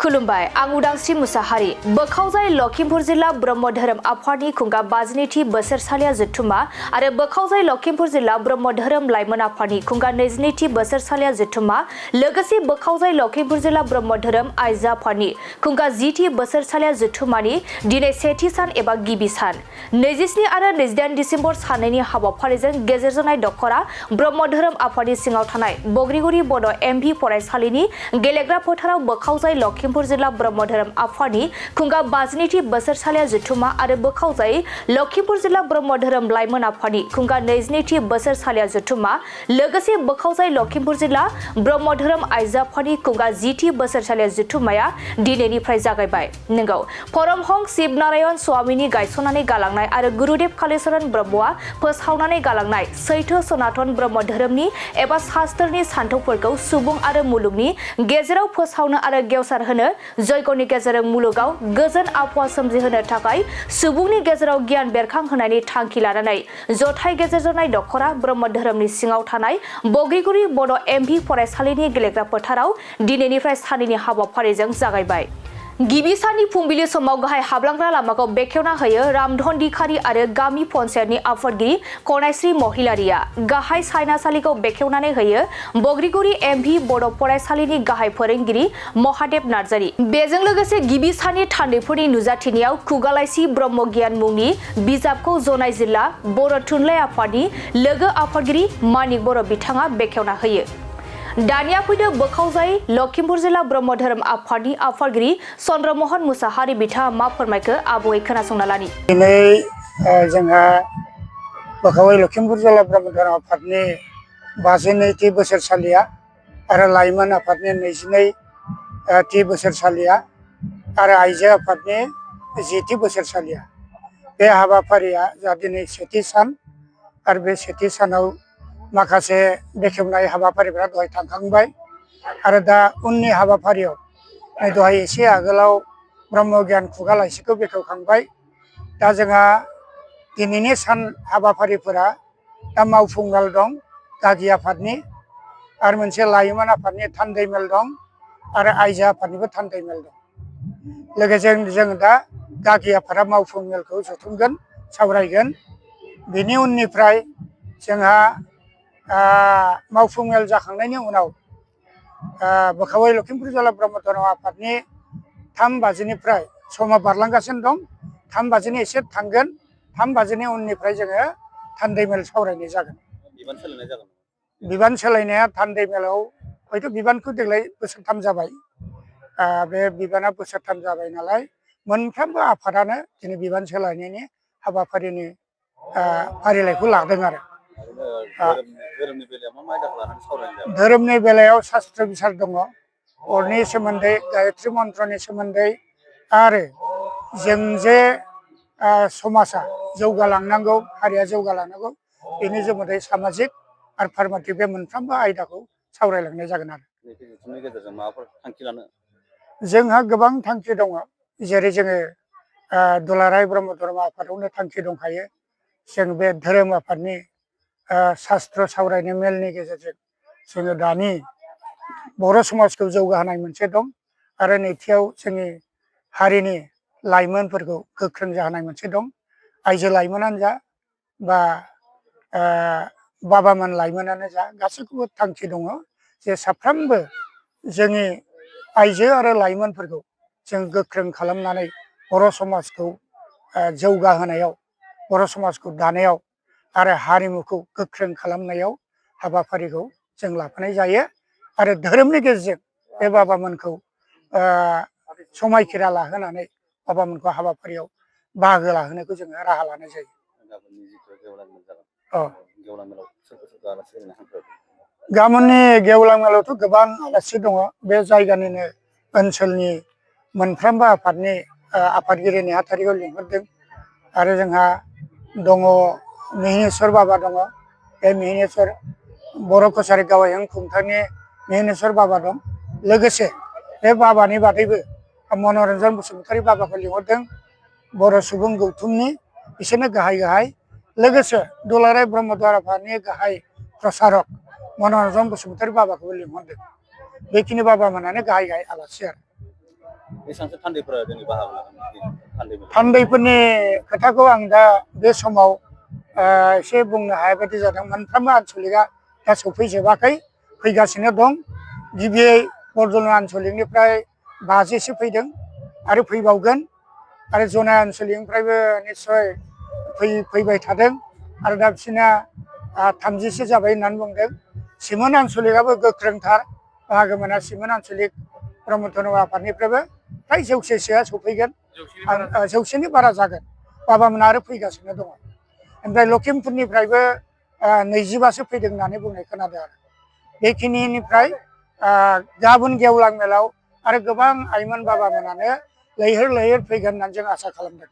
खुलुमबाय आं उदांस्रि मुसाहारि बोखावजाय लखिमपुर जिल्ला ब्रह्म धोरोम आफादनि खुंगा 52थि बोसोरसालिया जथुमा आरो बोखावजाय लखिमपुर जिल्ला ब्रह्म धोरोम लाइमोन आफादनि खुंगा 22थि बोसोरसालिया जथुमा लोगोसे बोखावजाय लखिमपुर जिल्ला ब्रह्म धोरोम आइजो आफादनि खुंगा 10थि बोसोरसालिया जथुमानि दिनै सेथि सान एबा गिबि सान 27 आरो 28 डिसेम्बर सानैनि हाबाफारिजों गेजेर जनाय दखरा ब्रह्म धोरोम आफादनि सिङाव थानाय बग्रिगुरि बड' एमभि फरायसालिनि गेलेग्रा फोथाराव बोखावजाय लखिमपुर जिल्ला ब्रह्म धोरोम आफादनि खुंगा 52थि बोसोरसालिया जथुमा आरो बोखावजाय लखिमपुर जिल्ला ब्रह्म धोरोम लाइमोन आफादनि खुंगा 22थि बोसोरसालिया जथुमा लोगोसे बोखावजाय लखिमपुर जिल्ला ब्रह्म धोरोम आइजो आफादनि खुंगा 10थि बोसोरसालिया जथुमाया दिनैनिफ्राय जागायबाय। नंगौ परमहंस शिव नारायण स्वामीनि गायसननानै गालांनाय आरो गुरुदेव कालीचरण ब्रह्मआ फोसावनानै गालांनाय सैथो सनातन ब्रह्म धोरोमनि एबा शास्त्रनि सान्थौफोरखौ सुबुं आरो मुलुगनि गेजेराव फोसावनो आरो गेवसार होनो जयगनि गेजेरजों मुलुगाव गोजोन आबहावा सोमजिहोनो थाखाय सुबुंनि गेजेराव गियान बेरखांहोनायनि थांखि लानानै जथाय गेजेर जनाय दखरा ब्रह्म धोरोमनि सिङाव थानाय बग्रिगुरि बड' एमभि फरायसालिनि गेलेग्रा फोथाराव दिनैनिफ्राय सानैनि हाबाफारिजों जागायबाय। गिबि साननि फुंबिलि समाव गाहाय हाबलांग्रा लामाखौ बेखेवना होयो रामधन दिखारी आरो गामि पन्चायतनि आफादगिरि कनायश्री महिलारिया गाहाय सायनासालिखौ बेखेवनानै होयो बग्रिगुरि एमभि बड' फरायसालिनि गाहाय फोरोंगिरि महादेव नार्जारी। बेजों लोगोसे गिबि साननि थान्दैफोरनि नुजाथिनायाव खुगालाइसि ब्रह्म गियान मुंनि बिजाबखौ जनाय जिल्ला बर' थुनलाइ आफादनि लोगो आफादगिरि मानिक बर' बिथाङा बेखेवना होयो। दानिया फैदो बोखावजाय लखिमपुर जिल्ला ब्रह्म धोरोम आफादनि आफादगिरि चन्द्रमोहन मुसाहारि बिथाङा मा फोरमायखो आबुङै खोनासंना लानि। दिनै जोंहा बोखावजाय लखिमपुर जिल्ला ब्रह्म धोरोम आफादनि 52थि बोसोरसालिया आरो लाइमोन आफादनि 22थि बोसोरसालिया आरो आइजो आफादनि 10थि बोसोरसालिया बे हाबाफारिया जा दिनै सेथि सान आरो बे सेथि सानाव माखासे बेखेवनाय हाबाफारिफोरा दहाय थांखांबाय आरो दा उननि हाबाफारियाव दहाय एसे आगोलाव ब्रह्म गियान खुगा लाइसिखौ बेखेवखांबाय। दा जोंहा दिनैनि सान हाबाफारिफोरा दा मावफुं मेल दं गागि आफादनि आरो मोनसे लाइमोन आफादनि थान्दै मेल दं आरो आइजो आफादनिबो थान्दै मेल दं। लोगोसे जों दा गागि आफादा मावफुं मेलखौ जथुमगोन सावरायगोन। बेनि उननिफ्राय जोंहा मावफुं मेल जाखांनायनि उनाव बोखावजाय लखिमपुर जिल्ला ब्रह्म धोरोम आफादनि 3 बाजिनिफ्राय समा बारलांगासिनो दं 3 बाजिनि एसे थांगोन 3 बाजिनि उननिफ्राय जोङो थान्दै मेल सावरायनाय जागोन। बिबान सोलायनाया थान्दै मेलाव हयथ' बिबानखौ देग्लाय बोसोरथाम जाबाय। बे बिबाना बोसोरथाम जाबाय नालाय मोनफ्रोमबो आफादानो दिनै बिबान सोलायनायनि हाबाफारिनि फारिलाइखौ लादों आरो धोरोमनि बेलायाव शास्त्र बिसार दङ अरनि सोमोन्दै गायत्री मन्त्रनि सोमोन्दै आरो जों जे समाजा जौगालांनांगौ हारिया जौगालांनांगौ बेनि सोमोन्दै सामाजिक आरो फार्माटिक बे मोनफ्रोमबो आयदाखौ सावरायलांनाय जागोन आरो जोंहा गोबां थांखि दङ जेरै जोङो दुलाराय ब्रह्म धोरोम आफादावनो थांखि दंखायो। जों बे धोरोम आफादनि शास्त्र सावरायनाय मेलनि गेजेरजों जोङो दानि बर' समाजखौ जौगाहोनाय मोनसे दं आरो नैथियाव जोंनि हारिनि लाइमोनफोरखौ गोख्रों जाहोनाय मोनसे दं। आइजो लाइमोनानो जा बा बाबामोन लाइमोनानो जा गासैखौबो थांखि दङ जे साफ्रोमबो जोंनि आइजो आरो लाइमोनफोरखौ जों गोख्रों खालामनानै बर' समाजखौ जौगाहोनायाव बर' समाजखौ दानायाव आरो हारिमुखौ गोख्रों खालामनायाव हाबाफारिखौ जों लाफानाय जायो आरो धोरोमनि गेजेरजों बे बाबामोनखौ समायखिरा लाहोनानै बाबामोनखौ हाबाफारियाव बाहागो लाहोनायखौ जोङो राहा लानाय जायो। गाबोननि गेवलां मेलावथ' गोबां आलासि दङ बे जायगानिनो ओनसोलनि मोनफ्रोमबो आफादनि आफादगिरि नेहाथारिखौ लिंहरदों आरो जोंहा दङ मिहिनेश्वर बाबा दङ बे मिहिनेश्वर बर' कसारि गावआयं खुंथायनि मिहिनेश्वर बाबा दं। लोगोसे बे बाबानि बादैबो मनरन्जन बसुमतारी बाबाखौ लिंहरदों बर' सुबुं गौथुमनि बिसोरनो गाहाय लोगोसे दुलाराय ब्रह्म धोरोम आफादनि गाहाय प्रसारक मनरन्जन बसुमतारी बाबाखौबो लिंहरदों। बेखिनि बाबामोनानो गाहाय आलासि आरो बेसेबांसो थान्दैफोरा दिनै बाहागो लागोन थान्दै थान्दैफोरनि खोथाखौ आं दा बे समाव एसे बुंनो हायै बायदि जादों। मोनफ्रोमबो आनसलिकआ दा सफैजोबाखै, फैगासिनो दं। गिबियै बरज'ला आनसलिकनिफ्राय 50सो फैदों आरो फैबावगोन, आरो जनाय आनसलिकनिफ्रायबो निस्सय फैबाय थादों, आरो दा बिसोरना 30सो जाबाय होननानै बुंदों। सिमोन आनसलिकआबो गोख्रोंथार बाहागो मोना। सिमोन आनसलिक ब्रह्म धर्म आफादनिफ्रायबो फ्राय जौसेसोआ सफैगोन, जौसेनि बारा जागोन। बाबामोना आरो फैगासिनो दङ। ओमफ्राय लखिमपुरनिफ्रायबो 20बासो फैदों होननानै बुंनाय खोनादों आरो। बेखिनिनिफ्राय गाबोन गेवलां मेलाव आरो गोबां आइमोन बाबामोनानो लैहोर लैहोर फैगोन होननानै जों आसा खालामदों।